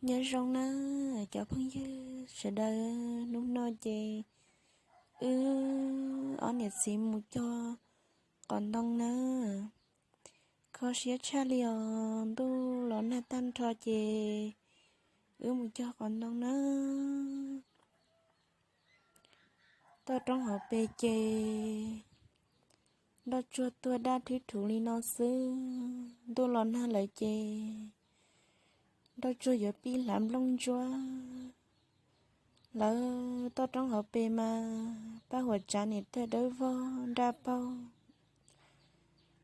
Nyob zoo na cov phooj ywg sawv daws, hnub no ces wb ob niam txiv mus cog qos ntoo na. Kho siab tshaj li os, ntuj los nag tag nrho ces wb mus cog qos ntoo na. Toj roob hauv pes ces nroj tsuag tuag daj thwb thuv li no xwb. Ntuj los nag lawm ces nroj tsuag yuav pib hlav nplooj ntsuab lawm. Toj roob hauv pes mas pab huam tsav niam tawg dawb vog nraj paug.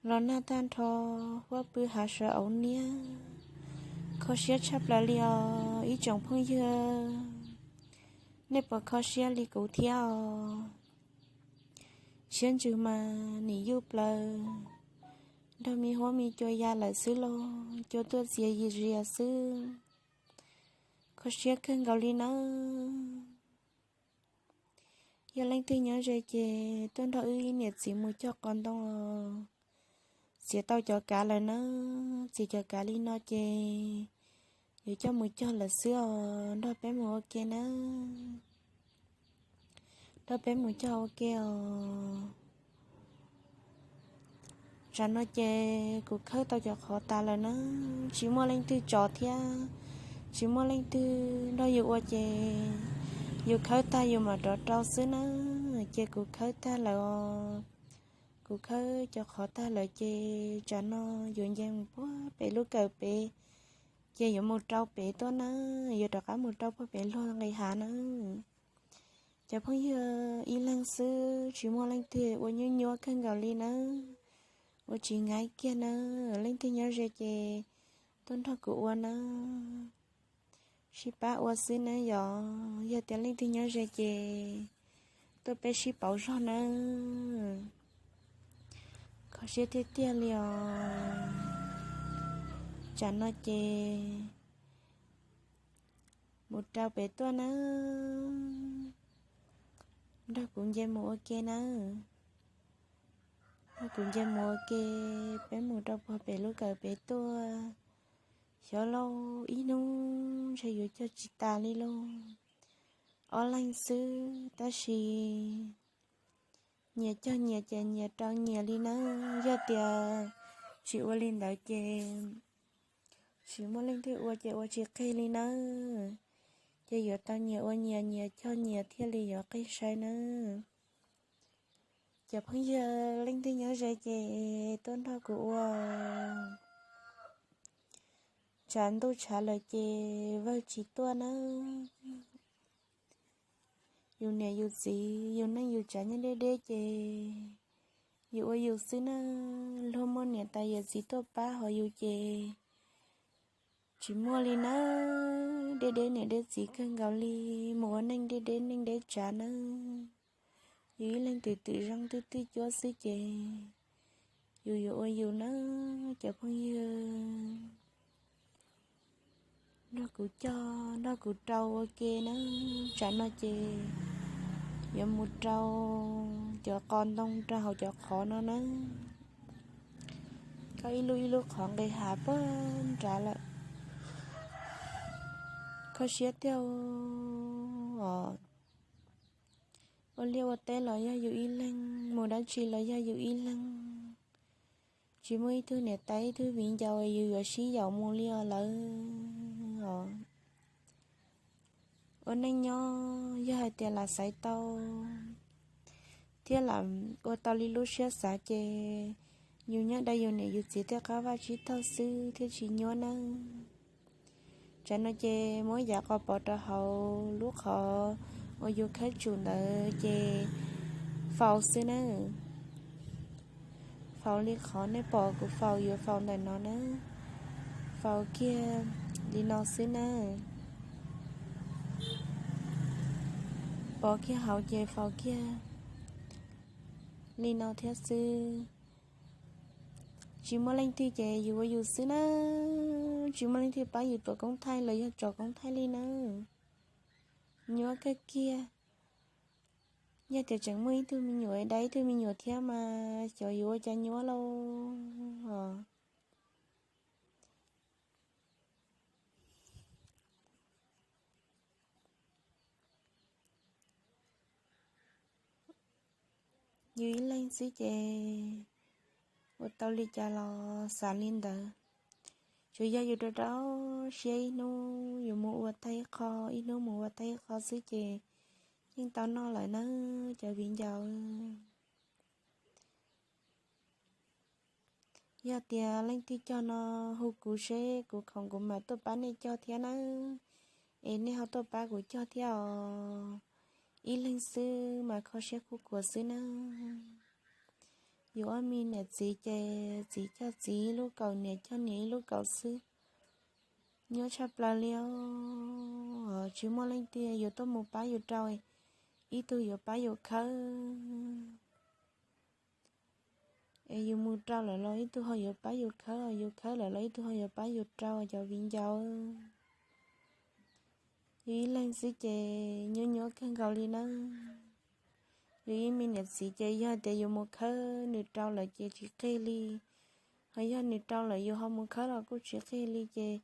Los nag tag nrho, huab pw hav sawv auv niab. Kho siab tshaj plaws li os ib tsoom phooj ywg, nej puas kho siab li kuv thiab os? Siab ntsws mas nim yuj plaws, nrog me huab me cua ya lawm xwb los cua tuaj txias yis zias xwb. Kho siab kawg nkaus li nawb. Yog leej twg nyob ze ces tuaj nrog wb ib niam txiv mus cog qos ntoo os. Txiav tau cov kav lawm nawb, txiav cov kav li no ces yuav coj mus cog lawm xwb os. Nrog peb mus ua ke nawb, nrog peb mus cog ua ke os. Tsam no ces kuv khawb tau cov qhov tas lawm na, tsis muaj leej twg tso thiab, tsis muaj leej twg nrog yus ua ces yus khawb tag yus mam rov rau xwb na. Ces kuv khawb tag lawm os, kuv khawb cov qhov tag lawm ces tsam no yuav nce mus puag pem lub kawm pem, ces yuav mus rau pem tuaj na, yuav rov qab mus rau puag pem luag nqis hav na. Cov phooj ywg ib leeg xwb tsis muaj leej twg, ua nyuaj nyuaj kawg nkaus li nawb, ua tsis nkaib kiag nawb. Leej twg nyob ze ces tuaj nrog kuv ua nawb, sib pab ua xwb nawb yom. Yog tias leej twg nyob ze ces tuaj peb sib pauv zog nawb. Kho siab tiag tiag li os. Tsam no ces mus rau pem tuaj nawb, nrog kuv nce mus ua ke nawb. Nrog kuv nce mus ua ke, peb mus rau puag pem lub kawm pem tuaj. Xyov lauj, ib hnub ntshe yuav cog tsis tas li lauj. Ob leeg xwb tab sis nyias cog nyias ces nyias rau nyias li nawb. Yog tias tsis ua li ntawd ces tsis muaj leej twg ua ces ua tsis qig li nawb. Ces yuav tau nyias ua nyias, nyias cog nyias thiaj li yuav qig sai nawb. Cov phooj ywg leej twg nyob ze ces tuaj nrog kuv ua. Tshav ntuj tshav lawm ces vawg tsis tuaj nawb. Yus niam yus txiv yus neej yus tsav nyob deb deb ces yus ua yus xwb na. Luag muaj niam tais yawm txiv tuaj pab hos yus ces tsis muaj li nawb. Deb deb niam deb txiv kawg nkaus li, mus ua neej deb deb neej deb tsav nawb. Yus ib leeg twm twm zoo twb twj cuab xwb ces yus yuav ua yus nawb cov phooj ywg. Nrog kuv cog nrog kuv rau ua ke nawb. Tsam no ces yuav mus rau cov qos ntoo rau hauv cov qhov no nawb. Koj ib lub ib lub qhov nqis hav puag nrad lawm. Kho siab tiag os. Ua liaj ua teb los yog yus ib leeg, mus dab tsi los yog yus ib leeg. Tsis muaj ib tug niam tais ib tug viv ncaus yus yuav sib yaum mus li os lawm os. Ua neej nyob yog hais tias lam xaiv tau thiab lam ua tau li lub siab xav ces yus nyob dai yus niam yus txiv tej qab vaj tsib taug xwb thiaj tsis nyuaj nawb. Tsam no ces muab yav qos pov rau hauv lub qhov uas yus khawb tsum ntawd ces faus xwb nawb. Faus li qhov nej pom kuv faus yuav faus ntawm no na. Faus kiag li no xwb nawb. Pov kiag hauv ces faus kiag li no thiab xwb. Tsis muaj leej twg ces yus ua yus xwb nawb. Tsis muaj leej twg pab yus tuav koob thaij los yog tso koob thaij li nawb. Nyuaj kawg kiag. Yog tias tseem muaj ib tug me nyuam, dai ib tug me nyuam thiab mas xyov yuav ua cas nyuaj lauj os. Yus ib leeg xwb ces ua tau li cas los xav li ntawd. Tsuas yog yus rau rau siab ib hnub yus mus ua tag ib qho, ib hnub mus ua tag ib qho xwb ces yeej tau noj lawm nawb cov viv ncaus. Yog tias leej twg cog no hu kuv seb kuv khoom kuv mam tuaj pab nej cog thiab nawb. Es nej ho tuaj pab kuv cog thiab os. Ib leeg xwb mas kho siab khuj khuav xwb nawb. Yus ob me niam txiv ces txiv cog txiv ib lub kaum, niam cog niam ib lub kaum xwb. Nyuaj tshaj plaws li os. Tsis muaj leej twg yuav tuaj mus pab yus rau, ib tug yuav pab yus khawb. Es yus mus rau lawm los ib tug ho yuav pab yus khawb, yus khawb lawm los ib tug ho yuav pab yus rau cov viv ncaus. Yus ib leeg xwb ces nyuaj nyuaj kawg nkaus li nawb. Yus ib me niam txiv ces yog tias yus mus khawb nws rau lawm ces tsis qig li, ho yog nws rau lawm yus ho mus khawb los kuj tsis qig li ces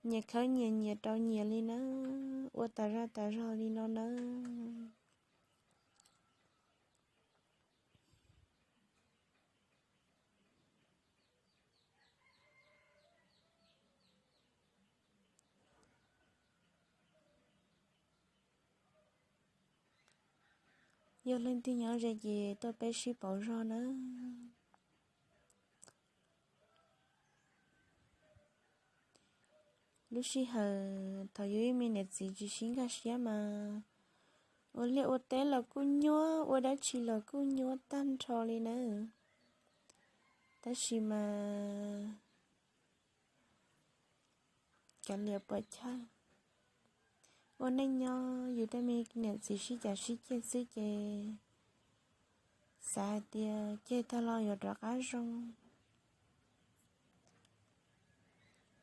nyias khawb nyias, nyias rau nyias li nawb. Ua tas zaj tas zog li no nawb. Yog leej twg nyob ze ces tuaj peb sib pauv zog nawb. Lub sij hawm thaum yus ib me niam txiv tsis sib nkag siab mas ua liaj ua teb los kuj nyuaj, ua dab tsi los kuj nyuaj tag nrho li nawb. Tab sis mas kav liam puam chawj, ua neej nyob yus tej me niam txiv sib cav sib ceg xwb ces xav hais tias ceg tag los yuav rov qab zoo.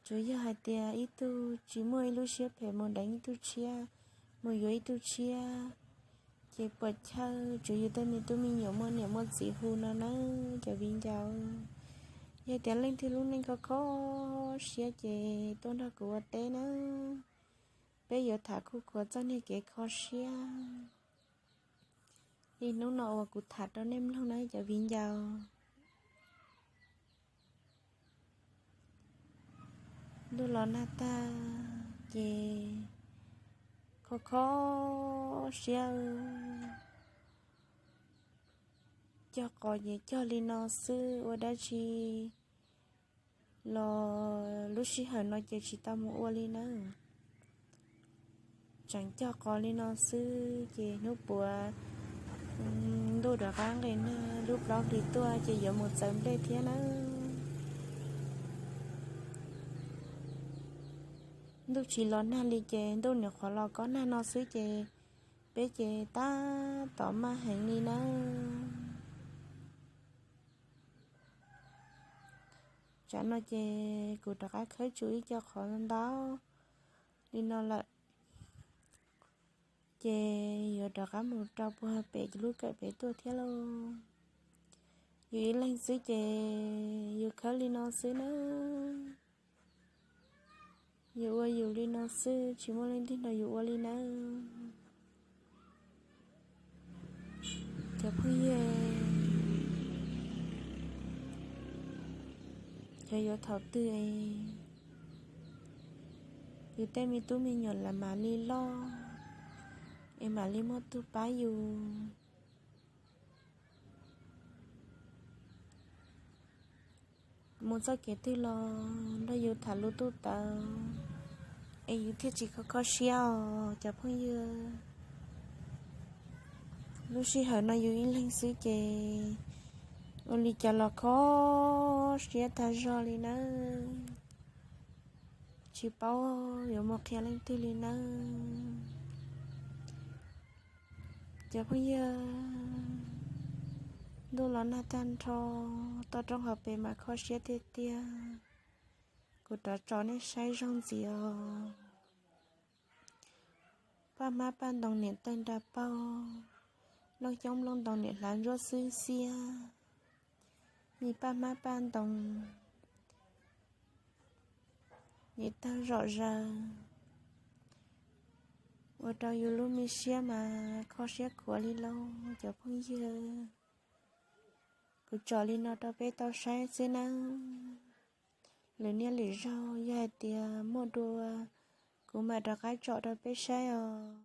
Tsuas yog hais tias ib tug tsis muaj ib lub siab phem mus deev ib tug tshiab, mus yuav ib tug tshiab, ces puam chawj tsuas yus tej me tub me nyuam muaj niam muaj txiv hu no nawb cov viv ncaus. Yog tias leej twg lub neej khov kho siab ces tuaj nrog kuv ua teb nawb. Peb yuav tham khuj khuav txoj niag kev kho siab li hnub no uas kuv tham rau nej mloog nawb cov viv ncaus. Ntuj los nag tag ces kho kho siab. Cog qos ces cog li no xwb, ua dab tsi los lub sij hawm no ces tsis tau mus ua li nawb. Tseem cog qos li no xwb ces hnub puav ntuj rov qab nqis nag, lub plaub hlis tuaj ces yuav mus txawv nplej thiab nawb. Ntuj tsis los nag li ces ntuj nyuam qhuav los kob nag no xwb ces peb ces tab tom maj heev li nawb. Tsam no ces kuv rov qab khawb tsuas ib co qhov ntau li no lawm, ces yuav rov qab mus rau puag pem lub kawm pem tuaj thiab lauj. Yus ib leeg xwb ces yus khawb li no xwb nawb. Yus ua yus li no xwb, tsis muaj leej twg nrog yus ua li nawb. Cov phooj ywg, xyov yuav thaum twg es yus tej me tub me nyuam lawv mam li loj es mam li muaj tug pab yus mus txoj kev twg los nrog yus tham lus tuj tawv, es yus thiaj tsis kho kho siab os cov phooj ywg. Lub sij hawm no yus ib leeg xwb ces ua li cas los kho siab tag zog li nawb. Tsis paub yuav mus qhia leej twg li nawb. Cov phooj ywg, ntuj los nag tag nrho, toj roob hauv pes mas kho siab tiag tiag. Kuv rov tso nej saib zog ntxiv os. Paj hmab paj ntoos niam tawg nra paug, nplooj xyoob nplooj ntoos niam hlav ntsuab xwb xiab. Me paj hmab paj ntoos niam tawg zom zaws, ua rau yus lub me siab mas kho siab khuav li lauj cov phooj ywg. Kuv tsom li no rau peb tau saib xwb nawb. Lwm niaj lwm zaug yog hais tias muaj dua, kuv mam rov qab tsom rau peb saib os.